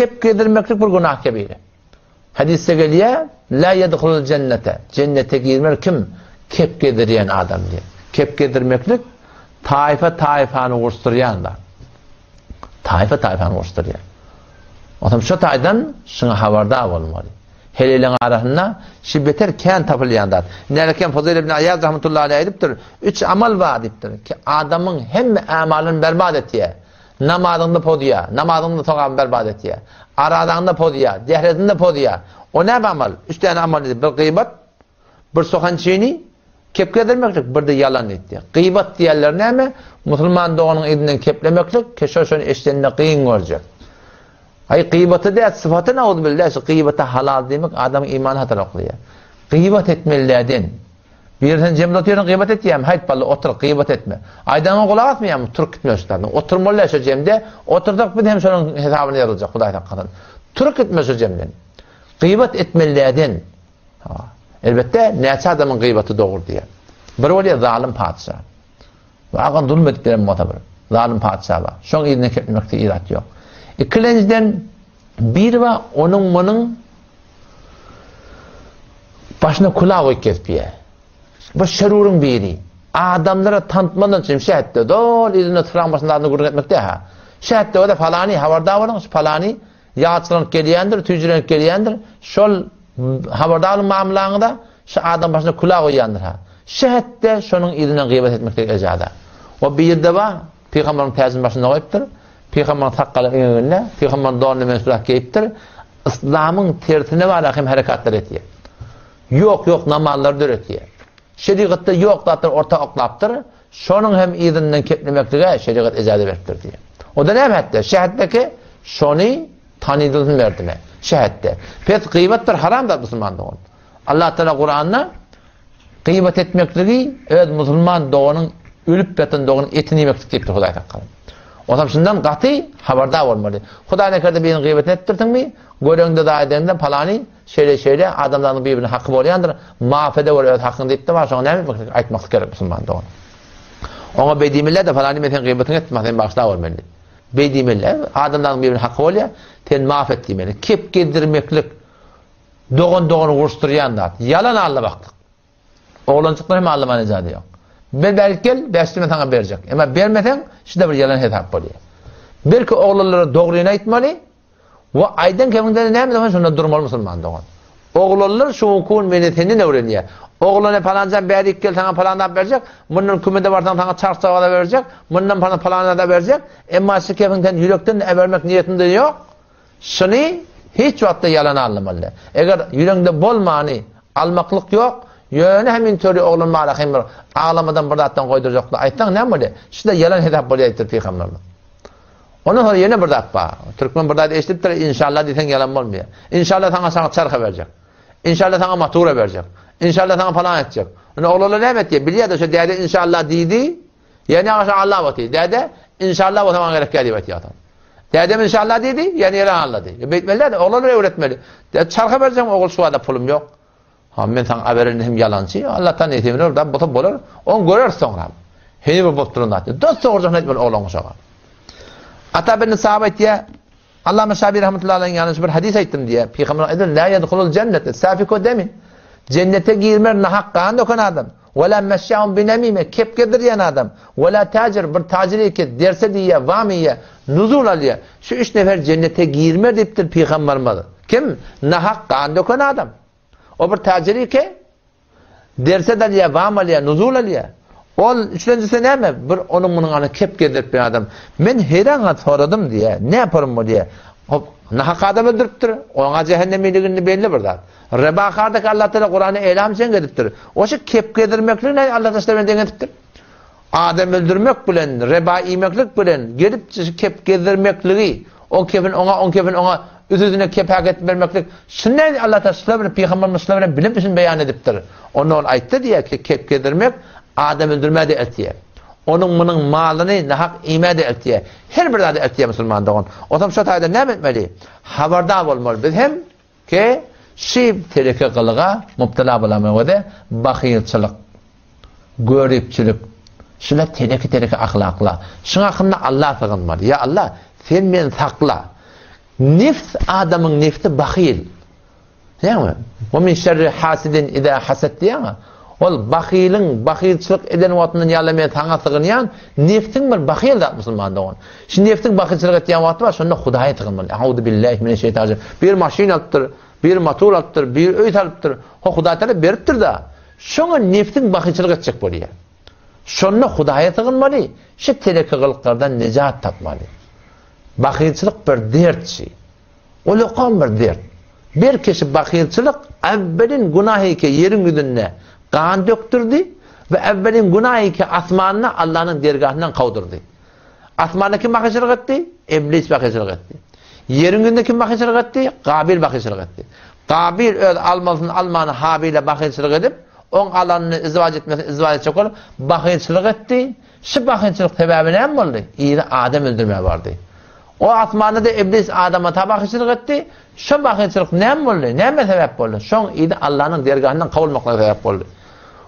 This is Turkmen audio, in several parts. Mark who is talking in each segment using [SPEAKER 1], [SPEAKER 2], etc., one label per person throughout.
[SPEAKER 1] Kep gezdirmeklik bir günah kebire. Hadysda gelýär, La ýedhulul jennete, jennete girmer kim kep gezdirýän adam diýip. Kep gezdirmeklik taýfa taýfany uruşdyrýan zat. Taýfa taýfany uruşdyrýar. Onsoň şo taýdan şuňa habardar bolmaly. Heleliň arasynda şi beter kän tapylýan zat. Nälekem Fuzeýl ibn Aýaz rahmetullahi aleýh aýdypdyr, üç amal bar diýipdir ki, adamyň hemme amalyny berbat etýär. Namazyňda pozýar, namazyňda sogabyny berbat etýär. Arazaňda pozýar, dehretinde pozýar. O näme amal? Üç däne amal diýdi. Bir gybat, bir sohançyny kep gezdirmeklik, bir-de ýalan diýdi. Gybat diýenleri näme? Musulman doganyň yzyndan keplemeklik, ki şo şony eşidende gyn görjek. Aý gybaty däl, sypaty nauzubilla, şu gybata halal diýmek adamyň imanyny hatara oklaýar. Gybat etmeli däden. Biri sen jemde otyrsyň gybat etýämi? Haýt bally otur, gybat etme. Aýdanyňa gulak asmaýarmy? Turup gitme şu ýerden. Oturmaly däl şu jemde. Otursak biz hem şonuň hesabyny ýazyljak, Hudaý saklasyn. Turup gitme şu jemden. Gybat etmeli däden. Ha. Elbetde, näçe adamyň gybaty dogry diýýär. Bir bolýar zalym patyşa. Wagan zulum edip beren bolsa bir zalym patyşa bar. Şoň yzyna keplemekde irat ýok. Ikilenjiden bir bar, onuň munuň başyna külah goýup gezip ýör. Bu şeruryň biri. Adamlara tanıtmadan üçin şähetde doly yzyna sıraň başynda adyny gürrüň etmekde ha. Şähetde o da falany habardar boluň, şu falany ýagçylanyp gelýändir, tüýjülenip gelýändir. Şol habardar boluň mamlaňyza, şu adam başyna külah goýýandyr ha. Şähetde şonuň yzyndan gybat etmekde ejaza. O bir ýerde bar, pygamberiň täjini başynda goýupdyr. Pygamberiň sakgaly eňeginde, pygamberiň donuny mensurak geýipdir. Yslamyň tersine bara hem herekatlar etýär. Ýok, ýok namazlar döretýär. Şerigatda ýok zatlar orta oklapdyr. Şonuň hem yzyndan keplemeklige şerigat ejaza beripdir diýýär. O-da näme hetde? Şähetdeki şony tanydylsyn merdime. Şähetde. Pes gybat bir haram zat musulman dogan. Allah Teala Kuranda Gybat etmekligi öz musulman doganyň ölüp ýatan doganyň etini iýmeklik diýipdir Hudaý saklasyn. Onsoň şundan gaty habardar bolmaly. Hudaý nekerde biriniň gybatyny etdirsiňmi, göreňde zaý edeňde palany şeýle şeýle adamlaryň bir-birine haky bolýandyr, maaf edeweri öz hakyňy diýipdir, bar şoňa näme etmeklik aýtmaklyk gerek musulman dogan. Oňa beý diýmeli-de palany men seň gybatyňy etdim, sen bagyşlaweri meni diýip. Beý diýmeli, adamlaryň bir-birine haky bolýar, sen maaf et diýmeli. Kep gezdirmeklik Dogan dogany uruşdyrýan zat. Ýalan aldamaklyk. Oglanjyklar hem aldaman ejady ýok. Ber bärik gel, bäş men saňa berjek. Emma bermeseň, şunda bir ýalan hesap bolýar. Belki oglanlara dogryny aýtmaly we aýdan kemiňde näme bolsa şonda durmaly musulman dogan. Oglanlar şu hukun meni senden öwrenýär. Oglana palanjan bärik gel saňa palan zat berjek, mundan kümede barsaň saňa çarçaga berjek, mundan palan palana da berjek. Emma şu kefiňden ýürekden äbermek niýetinde ýok. Şuny hiç wagtda ýalan alnamaly däl. Eger ýüregiňde bolmany almaklyk ýok, ýöne hem intöri oglan bar ahym bir aglamadan bir zatdan goýdurjakdy aýtsaň näme bolýar? Şuda ýalan hesap bolýar diýipdir pygamberimiz. Ondan soň ýene bir zat bar. Türkmen bir zat eşidipdir, inşallah diýseň ýalan bolmaýar. Inşallah saňa saňa çarha berjek. Inşallah saňa matura berjek. Inşallah saňa palan etjek. Indi oglanlar näme etýär? Bilýär-de şo däde inşallah diýdi. Ýene agaşa Allah oty. Däde, inşallah bolsa maňa gerek diýip aýtýar. Dädem inşallah diýdi, ýene ýere Allah diýdi. Beýtmeli däde, oglanlara öwretmeli. Däde çarha berjek, ogul şu wada pulum ýok. Ha men saňa aberendim hem ýalançy. Allah'tan nesibini ber, da bolsa bolar. On görer soňra. Heni bir bolup duran zat. Dost dogrujagyny aýtmaly oglan guşaga. Ata bin Sahab aýtýar, Allama Şabi rahmetullahi aleyhiň ýanyna bir hadys aýtdym diýýär. Pygamber aýdýar, La yedhulul jennete safiku demi. Jennete girmer nahak gan döken adam. Ve la meşşaun binemime kep gezdirýän adam. Ve la tajir bir tajir eke derse diýýär, wam iýýär, nuzul alýar. Şu üç nefer jennete girmer diýipdir pygamberimiz. Kim? Nahak gan döken adam. O bir tajir eke Derse alýar, wam alýar, nuzul alýar. Ol üçlenjisi näme? Bir onuň munuň ana kep gezdirip bir adam. Men heýran galyp soradym diýýär. Ne yaparym bu diýýär. Hop, nahak adam öldüripdir. Oňa jähennemiligini belli bir zat. Rebahardak Allah Teala Kurany elam jeň edipdir. O şu kep gezdirmeklik ne Allah Teala bilen deň edipdir. Adam öldürmek bilen, reba iýmeklik bilen gelip şu kep gezdirmekligi, o kepin oňa, on kepin oňa üz-üzüne kep hak etip bermeklik. Şundan Allah Teala şular bilen pygamberimiz şular bilen bilip şunu beýan edipdir. Onda ol aýtdy diýýär ki, kep gezdirmek adam öldürmä-de eltýär. Onuň munuň malyny nahak iýmä-de eltýär. Her bir zada eltýär musulman dogan. Onsoň şo taýda näme etmeli? Habardar bolmaly biz hem ki, şi teleke gylyga mubtala bolamaly we bahylçylyk. Göripçilik. Şular teleki-teleki ahlaklar. Şuň hakynda Alla sygynmaly. Ýa Alla, sen meni sakla. Nefs adamyň nefsi bahyl. Näme? Wa min şerri hasidin iza hasad diýýäňä. Ol bahylyň bahylçylyk eden wagtyndan ýa-da men saňa sygynýan, nefsiň bir bahyl zat musulman dogan. Şu nefsiň bahylçylyk etýän wagty bar, şonda Hudaýa sygynmaly. Auzu billahi mineşşeýtanir Bir maşyn alypdyr, bir motor alypdyr, bir öý salypdyr. Ho Hudaý Taala beripdir-da. Şoňa nefsiň bahylçylyk etjek bolýar. Şonda Hudaýa sygynmaly, şu teleki gylyklardan nejat tapmaly. Bahylçylyk bir dertçi. Ulakam bir dert. Bir kişi bahylçylyk äwwelin günahy ki ýeriň ýüzünde gan dökdürdi we äwwelin günahy ki asmanda Allanyň dergahyndan kowdurdy. Asmanda kim bahylçylyk etdi? Iblis bahylçylyk etdi. Ýeriň ýüzünde kim bahylçylyk etdi? Gabil bahylçylyk etdi. Gabil öz almasyny almany Habile bahylçylyk edip, oň alanyny izdiwaç etmesini izdiwaç etjek bolup bahylçylyk etdi. Şu bahylçylyk sebäbi näme boldy? Yzy adam öldürmäge bardy. O asmanda-da Iblis Adama ta bahylçylyk etdi. Şo bahylçylyk näme boldy? Nämä sebäp boldy? Şoň yzy Allanyň dergahyndan kowulmaklyga sebäp boldy.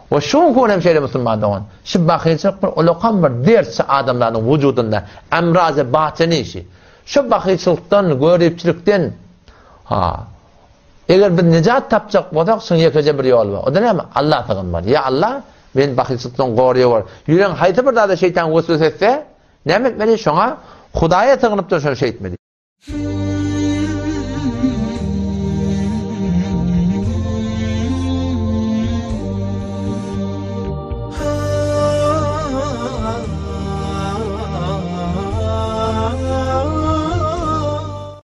[SPEAKER 1] We şu günki gün hem şeýle musulman dogan. Şu bahylçylyk bir ulakan bir dert şu adamlaryň wujudynda. Emrazy batyny şi. Şu bahylçylykdan, göripçilikden ha Eger biz nejat tapjak bolsak, şuň ýekeje bir ýoly bar. O-da näme? Alla sygynmaly. Ýa Alla, meni bahylçylykdan goraýawor. Ýüregiň haýsy bir zada şeýtan weswese etse, näme etmeli? Şoňa Hudaýa sygynyp dur, şony şeýtmeli.